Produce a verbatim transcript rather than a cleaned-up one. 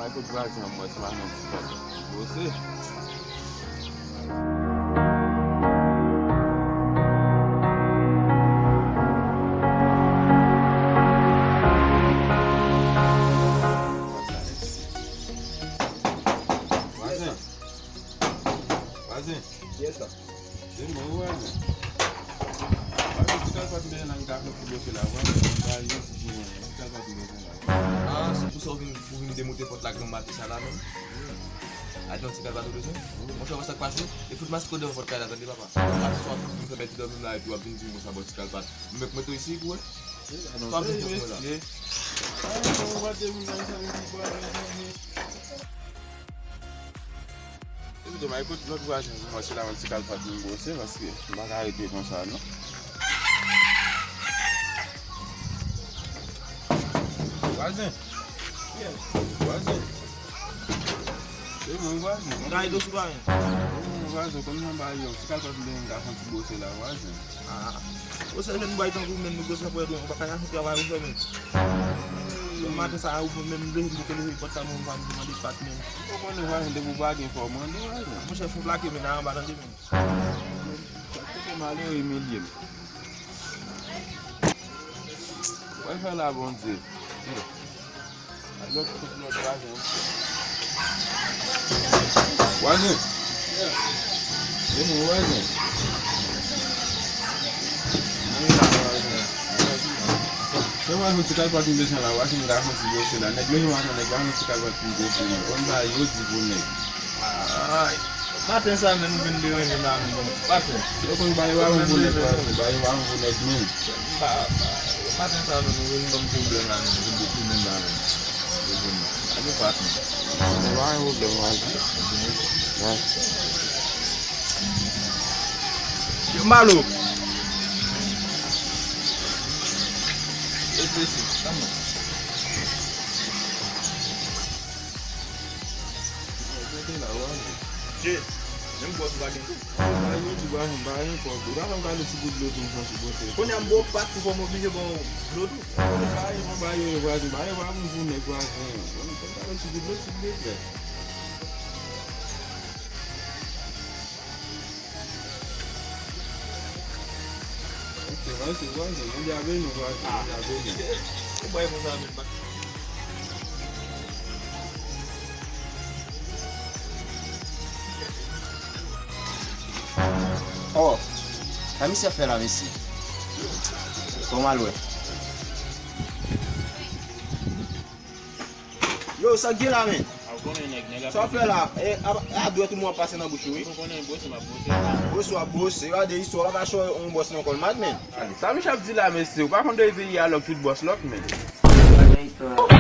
Ay, kot vwazen an, mwen, se pa nan ti pati. Bwose. Vwazen. Vwazen. Kiyès la? Se mwen, wi, vwazen. Vwazen, ti kalfat m bezwen la, m ka fè ti bwose la, vwazen. M pa yon ti bwose la. Ah, se pou sa ou vin, ou vin demonte pòt la granm maten sa la menm? Wi. Adan ti kalfat ou bezwen? Wi. Monchè, wè sa k pase? E fout maske w devan pòt kay la, tande papa. Aswè, m fè bèt dòmi m la, epi w ap vin di m konsa bò ti kalfat. M mèt mete w isi pou wè. Sa w ap vin fè pou wè la? Mesye. Ay, non, w pa te vin nan sa, mesye. Epi, demay, kot lòt vwazen pou mwen, se la yon ti kalfat pou m bwose, paske m pa ka rete konsa, non. Vwazen. Vwazen. Se mwen, vwazen. M ka ede w, sitwayen? Se mwen, vwazen, kòm jan m pa yon ti kalfat m te gen, m ka fè yon ti bwose la, vwazen. Ah. Ou se jèn bway tankou menm, nou bezwen pou ede, ou pa ka chache travay ou fè menm. Yon maten sa, ou menm leve, m te leve pòt la, mwen pa m te mande pat menm. Ou konnen vwazen, depi ou pa gen fò mande, vwazen. Monchè, fon plake men nan anba, tande menm. Kote malere imilye m. Wè fè la, Bondye. Lòt, tout lòt vwazen. Vwazen. E mwen vwazen. Mwen la vwazen. Se vwazen ti kalfat m bezwen la, vwazen m ka fè ti bwose la. Nèg leve maten, nèg pa fè ti kalfat pou bwose non. Konn sa yo di pou nèg. Ay. Maten sa menm nou vin deranje la menm, bon, patwon. Yo konn ba yo a yon bonèt, patwon, ba yo a yon bonèt menm. Ba, ba, maten sa menm nou vin ban m pwoblèm la menm, vin detounen la menm. Yo vin, pa gen patwon. Yo ba yon pwoblèm, wè. Wè. Yo malo. Yo prese, tanmen. Mete la, wè. Che, menm bwòs ou pa gen tou. Ba yo ti vwazen, ba yo pòv. Ou pa janm gade ti gout dlo tou, m fè ti bwose. Kounye a m ba w pat pou fò m oblije ba w dlo tou. Ba yo, ba yo, vwazen, ba yo pa moun pou nèg vwazen. Bon, m fè gade ti gout dlo, silvouplè. Ok, vwazen, vwazen, Bondye a beni w, vwazen, Bondye a beni w. Ou bay konsa menm, pa. Oh, sa misye ap fè la, mesye? Fò m al wè. Yo, sa k gen la, men? A, ou konnen nèg, nèg ap... Sa w ap fè la? E, a, a dwèt ou mwen ap pase nan bouch ou, wi. Ou konnen bwose m ap bwose. Bwose w ap bwose, gade istwa, w pa ka chòre yon bòs nan kò l, madmen. Sa misye ap di la, mesye? Ou pa konn de peyi a lòk tout bòs lòk, men. Bagay pè.